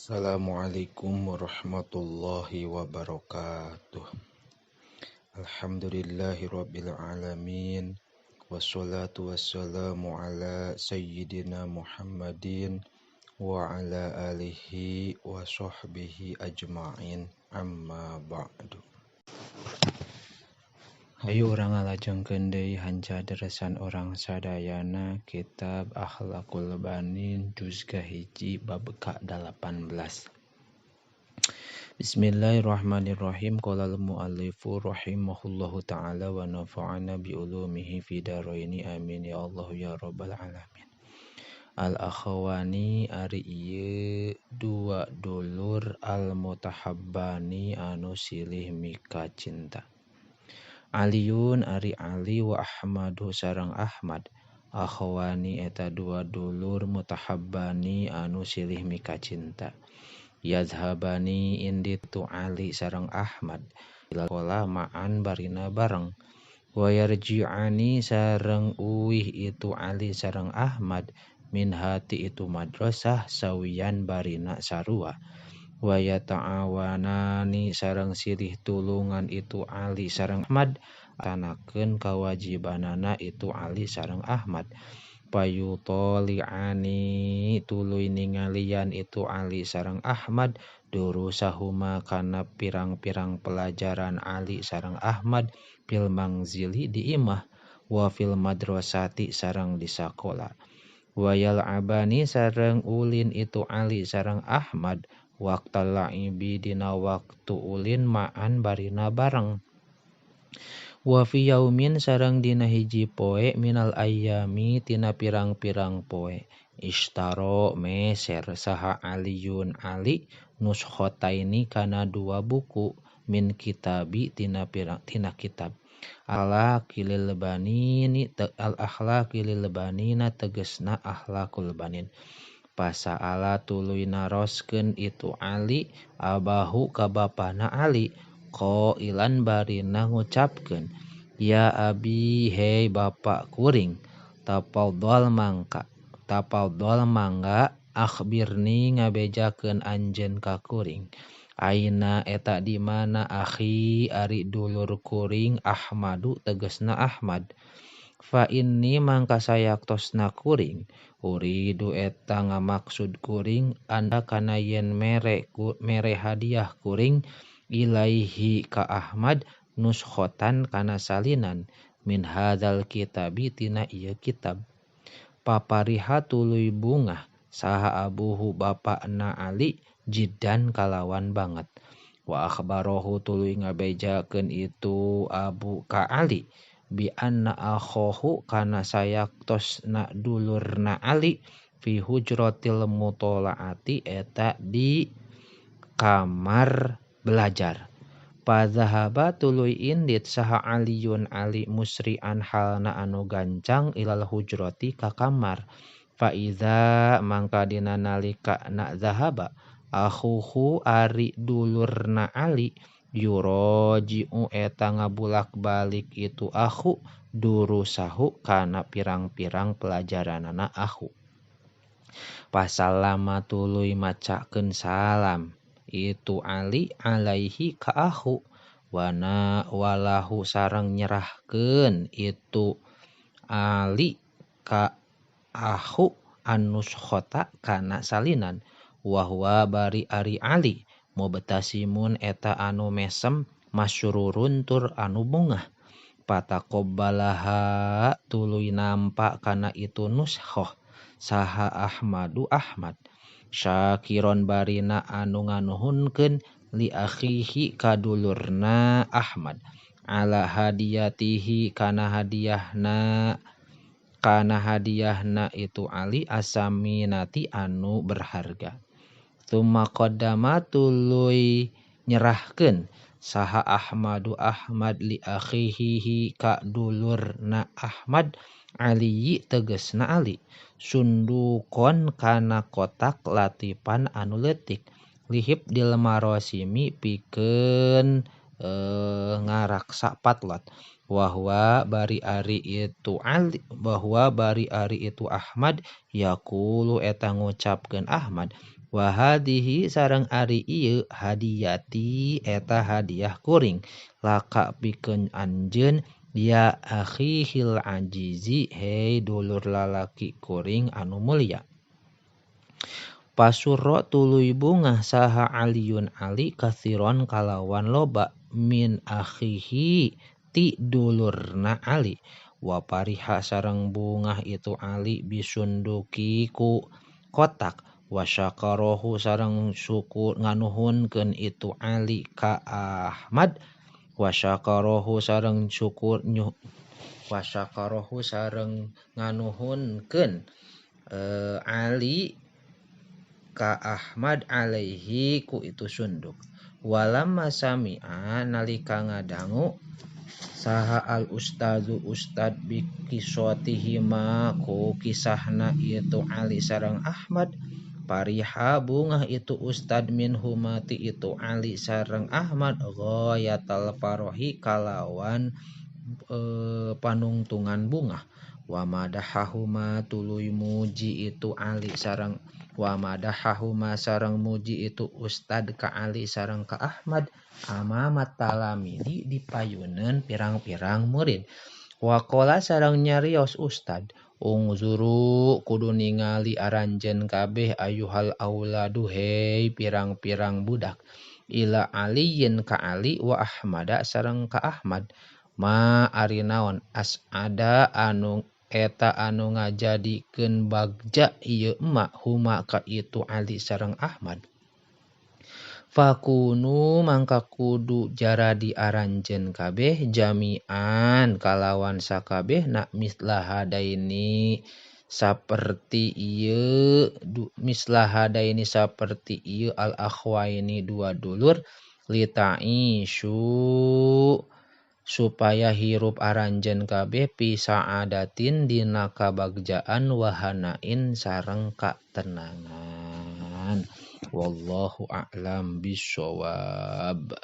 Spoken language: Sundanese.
Assalamualaikum warahmatullahi wabarakatuh. Alhamdulillahirabbil alamin. Wassalatu wassalamu ala sayyidina Muhammadin wa ala alihi wa sahbihi ajma'in. Amma ba'du. Hayu urang ngalajengkeun deui hanca deresan urang sadayana kitab Akhlaqul Banin juz kahiji bab ka-18. Bismillahirrahmanirrahim. Qala al-muallifu rahimahullahu ta'ala wa nafa'ana bi ulumihi fi dharaini amin ya Allah ya rabbal alamin. Al akhawani ari ieu dua dulur al mutahabbani anu silih mika cinta. Aliun ari Ali wa Ahmadu sareng Ahmad akhawani eta dua dulur mutahabbani anu silih mika cinta. Yazhabani indi tu Ali sareng Ahmad ila ma'an barina bareng wa yarji'ani sareng uwih itu Ali sareng Ahmad min hati itu madrasah sawiyan barina sarua. Wa yata'awanani sareng silih tulungan itu Ali sareng Ahmad tanakeun kawajibanana itu Ali sareng Ahmad. Payutoli'ani tuluy ningalian itu Ali sareng Ahmad durusahuma kana pirang-pirang pelajaran Ali sareng Ahmad fil mangzili di imah wa fil madrasati sareng di sakola. Wa yal'abani sareng ulin itu Ali sareng Ahmad waktal la'ibi dina waktu ulin ma'an barina bareng. Wa fi yaumin sareng dina hiji poe minal ayyami tina pirang-pirang poe ishtaro meser saha Aliyun Ali nuskhotaini kana dua buku min kitabi tina pirang tina kitab akhlaqil banini al akhlaqil banina tegesna akhlaqul banin. Pasaala tuluy naroskeun itu Ali abahu ka bapana Ali qailan barina ngucapkeun ya abi hei bapak kuring tafadhal mangga akhbirni ngabejakeun anjeun ka kuring aina eta di mana akhi ari dulur kuring Ahmadu tegesna Ahmad fa inni mangka sayaktosna kuring uridu eta ngamaksud kuring anda kana yen mere hadiah kuring ilaihi ka Ahmad nuskhotan kana salinan min hadzal kitabi tina ieu kitab. Papariha tuluy bungah saha abuhu bapakna Ali jiddan kalawan banget. Wa akhbarahu tuluy ngabejakeun itu abu ka Ali bi anna akhahu kana sayaktosna dulurna Ali fi hujratil mutolaati eta di kamar belajar. Fadzahaba tuluy indit saha Aliyun Ali musri'an halna anu gancang ilal hujrati ka kamar. Fa iza mangka dina nalika na zahaba akhuhu ari dulurna Ali yuroji'u eta ngabulak-balik itu akhu durusahu kana pirang-pirang pelajaranana akhu. Pasalama tuluy macakeun salam itu Ali alaihi ka akhu wana walahu sareng nyerahkeun itu Ali ka akhu anuskhota kana salinan wahwa bari ari Ali mubtasimun eta anu mesem masyururun tur anu bungah. Pataqabbalaha tuluy nampa kana itu nuskhoh saha Ahmadu Ahmad syakiron barina anu nganuhunkeun li akhihi kadulurna Ahmad ala hadiyatihi kana hadiahna itu Ali asaminati anu berharga. Tsumma qaddama tuluy nyerahkeun saha Ahmadu Ahmad li akhihi ka dulurna Ahmad Ali tegesna Ali sundukon kana kotak latipan anu leutik lihip dil marosimi pikeun ngaraksa patlot wahwa bari ari itu Ali bahwa bari ari itu Ahmad yaqulu eta ngucapkeun Ahmad Wa hadhihi sareng ari ieu hadiyati eta hadiah kuring laka pikeun anjeun ya akhihil ajizi hei dulur lalaki kuring anu mulia. Pasurra tuluy bungah saha Aliun Ali kathiron kalawan loba min akhihi ti dulurna Ali. Wa pariha sareng bungah itu Ali bisunduki ku kotak. Wa syakarohu sareng syukur nganuhunkeun itu Ali ka Ahmad. Wa syakarohu sareng syukur nyuh wa syakarohu sareng nganuhunkeun Ali ka Ahmad alaihi ku itu sunduk. Walamma sami'a nalika ngadangu saha al ustazu ustad bi qisatihima ku kisahna itu Ali sareng Ahmad. Pariha bungah itu ustad min humati itu Ali sareng Ahmad ghayatal farohi kalawan panungtungan bungah. Wa madahahuma tuluy muji itu Ali sareng wa madahahuma sareng muji itu ustad ka Ali sareng ka Ahmad amamat talamidi dipayuneun pirang-pirang murid. Wa qala sareng nyarios ustad ungzuru kudu ningali aranjeun kabeh ayuhal auladu hei pirang-pirang budak ila aliyin ka Ali wa Ahmada sareng ka Ahmad ma ari naon asada anu eta anu ngajadikeun bagja ieu emak huma ka itu Ali sareng Ahmad. Fakunu mangka kudu jaradi aranjeun kabeh jami'an kalawan sakabehna mislah hadaini saperti ieu mislah hadaini saperti ieu al akhwaini dua dulur lita'isyu supaya hirup aranjeun kabeh fi sa'adatin dina kabagjaan wahanain sareng katenangan. Wallahu a'lam bishawab.